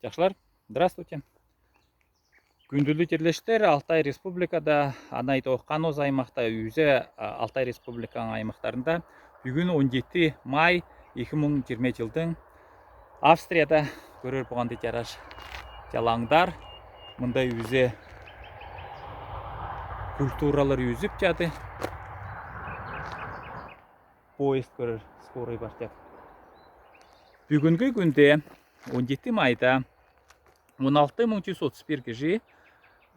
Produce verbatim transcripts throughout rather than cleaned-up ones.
Чашлар, здравствуйте. Күүндилдә тирлештер, Алтай Республикада, анай-тоо Каноз аймахта, үзе, а, Алтай Республиканың аймахтарында бүгүн он ети май, ики муң йирма йылдың Австрияда көрер болганда, чараш чалаңдар. Мында үзе культуралар үзүп чады. Поезд көрер, скорый бар чат. Бүгүнге күнде, он ети майда, он алты муң чүс отуз бир кижи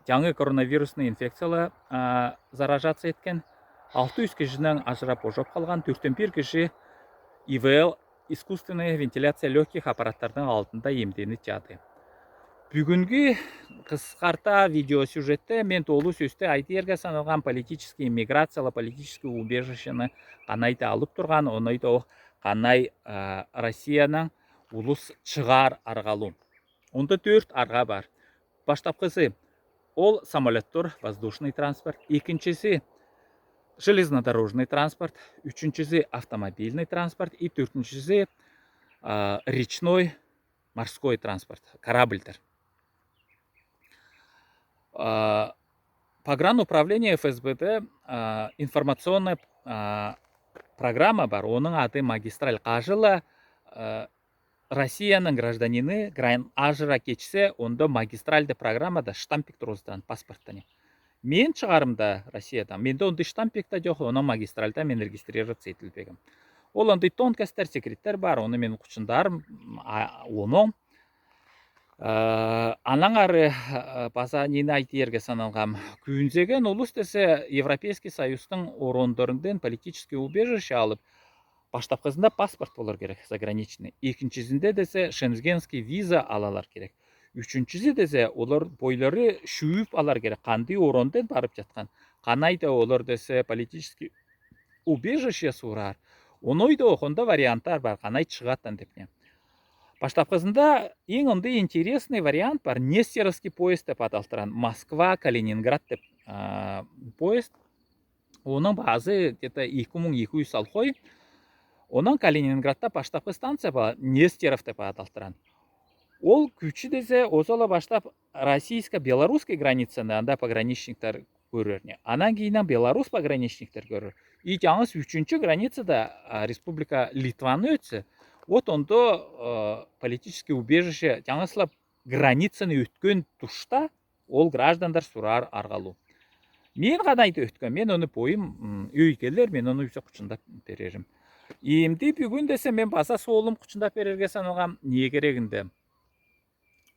жаңа коронавирусный инфекцияла, а, заражаться эткен, алты юз кижинең ажырап ожап калган, төртен бир кижи ИВЛ, искусственная вентиляция лёгких аппараттарның алдында эмденеп чады. Бүгүнге кыскарта видеосюжетте мен толу сөстө айтырга саналган политический миграцияла, политический убежищени канай да алып турган, оной да ол канай, а, Россияның улус чыгар аргалу. Онда төрт арга бар. Баштапкысы, ол самолёттор, воздушный транспорт, экинчиси железнодорожный транспорт, ючүнчүсү автомобильный транспорт и төртүнчүсү, а, речной, морской транспорт, корабльдер. А, погрануправление ФСБ-де, а, информационная, а, программа бар, оның аты «Магистраль». Кажела, а, Россияның гражданины гран-, ажыра кетсе, онда «Магистраль» деп программада штампик тургызтырады паспортта. Мен чыгарымда Россияда, менде онда штампик та чок, онда «Магистральда» мен регистрироваться этилбегем. Ол онда тонкостьтер, секреттер бар, оны мен кучундарым, а, оны. Э, аннаңар, э, база нени айтырга саналгам. Күүнзеген улус десе Европейский Союздың орондарындан политический убежище алып, баштапкысында паспорт болар керек, заграничный. Экинчисинде десе шенгенский виза алалар керек. Ючүнчүсү десе олар бойлары шүүп алар керек, кандай орондан барып чаткан. Канай да олар десе политический убежище сурар. Оной да охонда варианттар бар, канай чыгаттан депне. Баштапкысында эң онда интересный вариант бар. Нестеровский поезд деп адалтыран. Москва, Калининград деп, а, поезд. Оның баазы где-то эки муң эки юз салхой. Онан Калининградта баштапкы станция бар, Нестеров деп адалтыран. Ол күчү десе, озола баштап российско-белорусский границаны анда пограничниктер көрер. Анан кийинен белорус пограничниктер көрер. И жаңыс ючүнчү границада, а, республика Литваны өтсе, вот онда, э, политический убежище жаңысла границаны өткен тушта ол граждандар сурар аргалуу. Мен канай да өткем, мен оны бойым, м, өйгелер, мен оны үзе кучундап берерим. Эмди бүгүн десе мен база соолум кучундап берерге саналгам, не керегинде.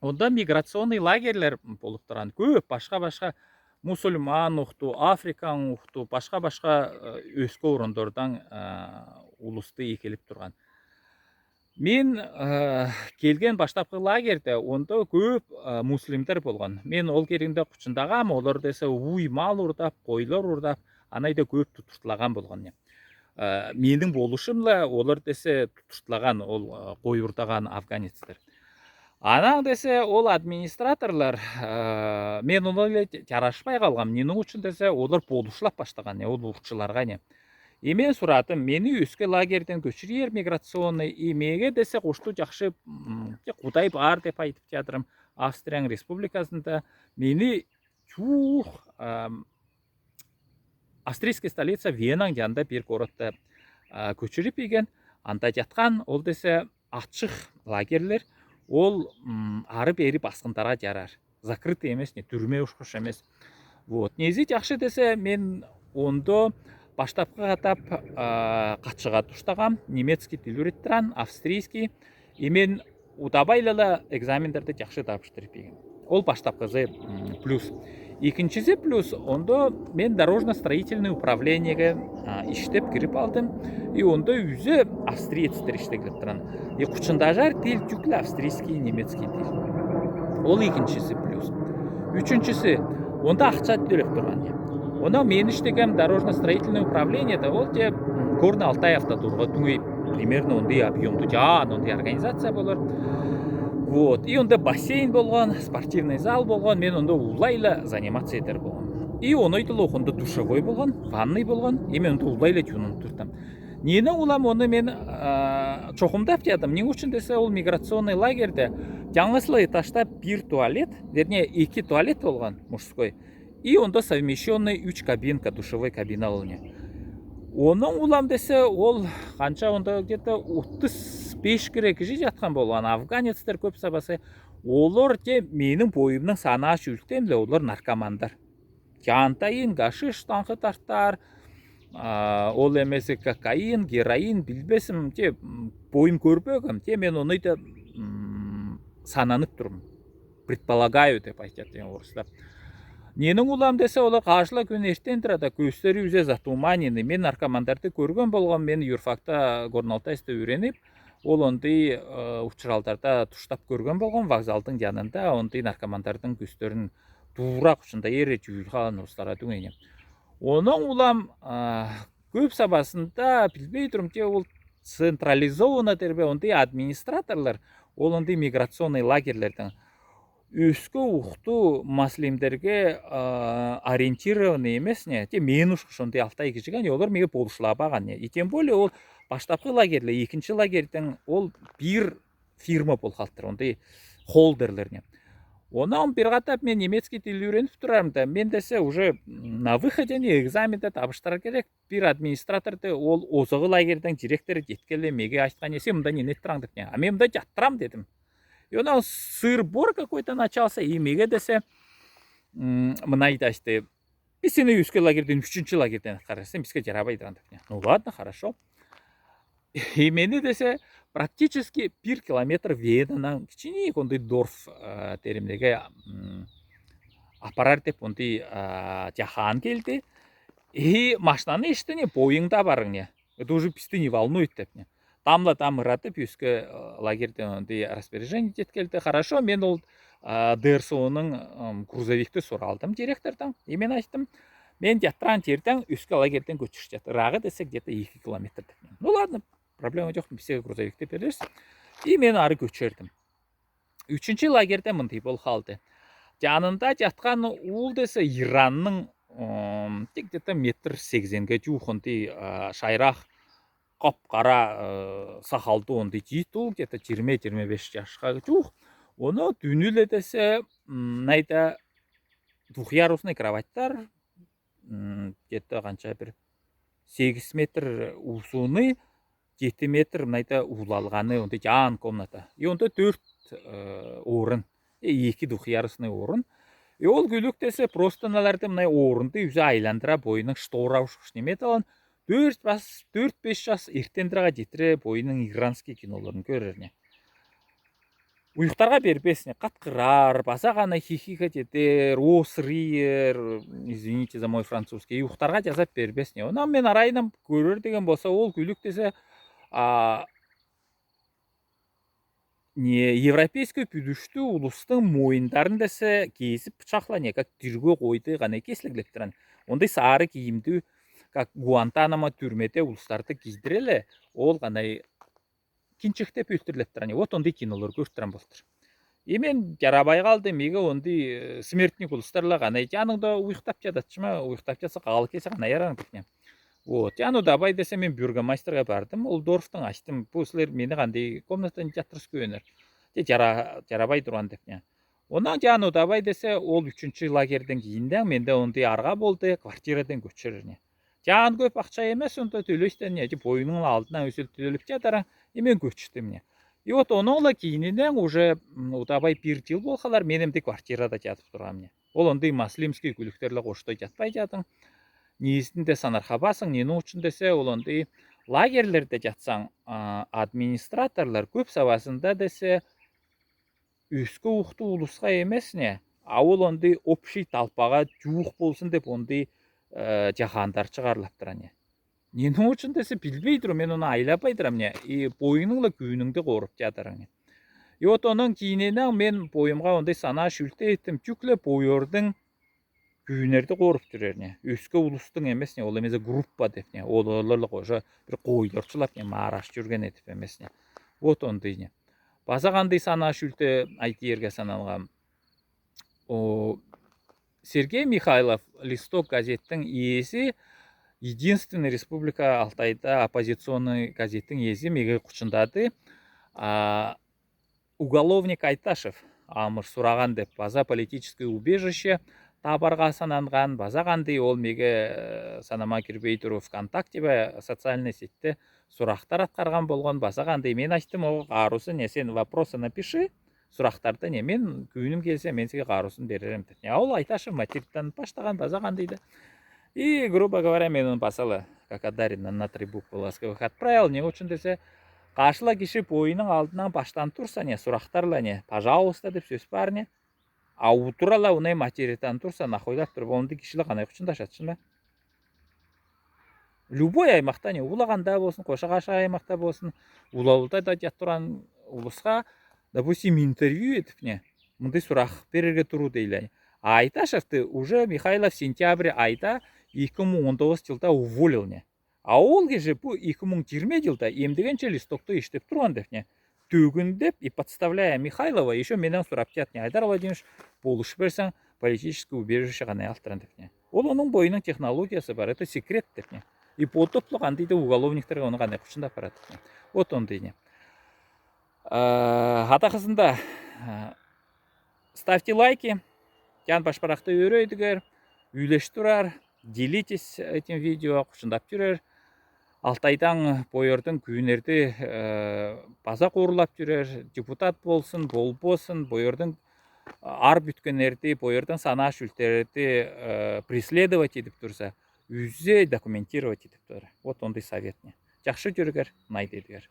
Онда миграционный лагерьлер болуп турган. Көп башка-башка мусульман ухту, Африканың ухту, башка-башка, э, өске орондардан, э, улусту ийкелип турган. Мен, э, келген баштапкы лагерьде онда көп, э, муслимдер болган. Мен ол керинде кучундагам, олар десе уй мал урдап, койлар урдап, анай да көп тутуртулаган болган. Э, менин болушумла олар десе тутуртулаган, ол, э, кой урдаган афганецтер. Анан десе ол администраторлар, э, мен олар-ла чарашпай калгам, эмнеге учун десе олар болушлап баштаган, ол урукчуларга не. И мен сурадым, мени өске лагерьден көчүрер миграционный, и меге десе кошту жакшы, м, Кудай бар деп айтып чатырым, Австрияның республикасында мени чуух, ам, австрийский столица Венаның жанында бир городта, а, көчүрүп ийген, анда жаткан, ол десе ачык лагерьлер, ол, м, ары-бери баскындарга жарар. Закрытый эмес, не, түрме ушкуш эмес. Вот. Неси жакшы десе, мен онда баштапкы катап, а, катчыга туштагам, немецкий тил үйреттирен, австрийский. И мен удабайла-ла экзамендерди жакшы тапшырып ийген. Ол баштапкысы, м, плюс. Экинчиси плюс, онда мен дорожно-строительный управлениеге, а, иштеп кирип алдым. И онда үзе австриецтер иштеглеп турган. И кучундажар тил чүгле австрийский, немецкий тил. Ол экинчиси плюс. Ючүнчюсү, онда акча төлеп турган. Онда мен иштегем дорожно-строительный управлениеде, ол же, м, Горный Алтай автотурга түңөй, примерно ондай объёмду, жаан ондай организация болор. Вот. И онда бассейн болган, спортивный зал болган, мен онда улайла заниматься этер болган. И оной тыл охонда душевой болган, ванный болган, и мен онда улайла жуунуп турдум. Ненің улам оны мен, а, чоохымдап чадым. Нең ушын десе ол миграционный лагерьде яңысла этажта бир туалет, вернее, эки туалет болган, мужской. И онда совмещённый үш кабинка, душевой кабина ол не. Онын улам десе ол канча онда где-то отыз беш кире кижи яткан болган, афганецтер кӧп сабасы. Олар те менің бойымның санаа шүлтемле, олар наркомандар. Чаантайын гашиш таңхы тартар, а, ол эмезе кокаин, героин, билбесим, те, м, бойым көрбегем, те мен оны да, м, сананып турам. Предполагаю деп айтады, те, орыстап. Ненің улам десе, олар каждый күн эртен турады, көстери уже затуманенный. Мен наркомандарды көрген болгам, мен юрфакта Горно-Алтайста үйренип, ол ондый, э, учуралдарда туштап көрген болгам, вокзалдың янында, ондый наркомандардың көстерин туурак учунда эре жуйылган орыстар ады эне. Онын улам, а, кӧп сабасында билбей турам, те ол централизованно дербе, ондый администраторлар, ол ондый миграционный лагерьлерден өске ухты муслимдерге, а, ориентированный эмес не, те мен ушкыш ондый алты ай кижиге, не олар меге болушлабаган не. И тем более ол баштапкы лагерьле, экинчи лагерьден ол бир фирма бол халтыр, ондый холдерлер не. Онын бир катап мен немецкий тил үйренип турарым да, мен десе уже на выходе не экзаменде табыштырар керек, бир администраторды ол озогы лагерьден директоры жеткенле меге айткан не, сен мында не еттирен деп не. А мен мында жаттырам дедим. И онын сыр-бор какой-то начался, и меге десе, м, мынай айтты, биз сени өске лагерьден, үшүнчү лагерьден аткарарбыз, сен бизге жарабай турган деп не. Ну ладно, хорошо. И мени десе практически бир километр Венадан кичинек ондый Дорф, а, теремнеге, м, апарар деп ондый, а, жаһан келди. И машинаны ишти не, бойыңда барың не. Это уже бизди не волнует деп не. Тамла там ыратып, өске, э, лагерьден ондый распоряжение жеткелди. Хорошо, мен ол, а, ДРСУ-ның, м, грузовикти соралдым директордан. И мен айттым, мен жаттыран жерден өске лагерьден көчирче. Ырагы десе где-то эки километр деп. Ну ладно, проблема жок, биз сеге грузовикти берербиз. И мен ары көчердим. Үшүнчү лагерьде мындай бол халды. Жанында жаткан уул десе Иранның, м, тек где-то метр сегизенге жуукындай, а, шайрак кап-кара, э, сакалды ондай жигит ол, где-то жыйырма, жыйырма беш жашка жуук. Оны тюнүле десе, м, мынайда двухъярусный кроватьтар, м, где-то канча бир сегиз метр узуну, жети метр мынайда улалганы, ондай жаан комната. И онда дөрт, э, орын. Э, эки двухъярусный орын. И ол күлүк десе просто мыналарды мынай орынды үзе айландыра, бойының штора ушкыш неме талан. Дөрт бас, дөрт-беш час эртен турган жетире бойының иранский киноларын көрерне. Уйуктарга бербесне, каткырар, база гана хихикать этер, осырыйыр, извините за мой французский, уйуктарга жазап бербесне. Онан мен арайынан көрер деген болса, ол күлүк десе, а, не, европейский пүдүштү улустың моюндарын десе кезип бычаклане, как тирге койды гана кеслеглеп турган. Ондай сары кийимди, как Гуантанамо түрмеде улустарды кийдиреле, ол гана кинчектеп өлтүрүлеп турган. Вот ондай кинолар көрүп турган болтур. И мен жарабай калды, меге ондай, э, смертник улустарла гана, жаныңда уйуктап жататчыма, уйуктап жатса калып кесе гана яран китне. Вот, яну давай десе, мен бюргомайстерге бардым, ол Дорфтың айттым, бу силер мени кандай комнатада жатырыс күүнер. Те жара-, жарабай турган деп не. Онан яну давай десе, ол үшүнчү лагерьден кийинден менде ондай арга болду, квартирадан көчүрерне. Жаан көп акча эмес, онда төлейсиң не, деп оюнуң алдына өзүл төлеп жатарың, и мен көчтүм не. И вот онуңла кийининен уже, м, удабай бир жыл болхалар, мен эмди квартирада жатып тургам не. Ол ондай муслимский күлүктерле коштой жатпай жатың. Ниисинде санархабасың, нени учун десе, ол ондай лагерьлерде жатсаң, а, администраторлар көп сабасында десе, өске ухты улуска эмес не, а ол ондай общий талпага жуук болсун деп ондай, э, жаһандар чыгарылып турган не. Нени учун десе, билбей турам, мен оны айлабай турам не, и бойуңнуң ла күүнүңдү коруп жатырың не. И вот онун кийининен мен бойумга ондай санаа шүлте эттим, чүгле бойордуң күүнерди коруп жүрер не. Өске улустуң эмес не, ол эмесе группа деп не, ол оларла кожа бир койлорчулап не, маараш жүрген этип эмес не. Вот ондай не. База кандай санаа шүлте айтырга саналган. О, Сергей Михайлов, «Листок» газеттиң ээси, Единственный республика Алтайда оппозиционный газеттин ээзи меге хучундады, а, уголовник Айташев, амыр сураан деп, база политический убежище табарга сананған, база қандай ол меге, э, санама кирбей турып, ВКонтакте ба, социальный сетьте сурахтар атқарған болган, база қандай. Мен айттым оға, қарусын, не, сен вопросы напиши, сурахтарды, не, мен күүним келсе, мен сізге қарусын беререм деп. Не, ол Айташев материктен паштаған, база қандай да. И, грубо говоря, мен оны басалы, как Адарина, на три буквы ласковых отправил, не учун десе, қарсыла киши бойының алдынан паштан турса, не, сурахтарла, не, пожалуйста деп сөз бар, не. А утырала онай материктен турса, нахойлап турып, ондай кишиле қанай хучунда ашатшын ба? Любой аймақта, не, Уллаа Ханда болсын, Қошқарша аймақта болсын, Уллар Алтай да жат турған улусха, допустим, интервью этип, не, мындай сурах берерге туру дейле. А Айташевты уже Михайлов сентябрь айда, эки муң он тогызыншы жылда уволил, не. А ол киши бу эки муң жиырма жылда эмдегенше листокты иштеп турған деп, не. Төгүндеп и подставляя Михайлова, ещё менен сурап тият, не, Айдар Владимирович, болуш берсең, политический убежище қанай алтырам деп, не. Ол оның бойының технологиясы бар, это секрет деп, не. И подопло қандай да уголовниктерге оны қанай хучунда апарады деп, не. Вот ондай, не. А, хатахызында, а, ставьте лайки, тян башпарахты өрейдігер, үйлеш турар, делитесь этим видео, хучундап турар. Алтайдаң бойордың күүнерди, э, база қурлап турар, депутат болсын, болбосын, бойордың ар бүткенерди, бойордың санаа шүлтерди, э, преследовать этип турса, үзе документировать этип турар. Вот ондай совет, не. Чахшы чургар, найдедігер.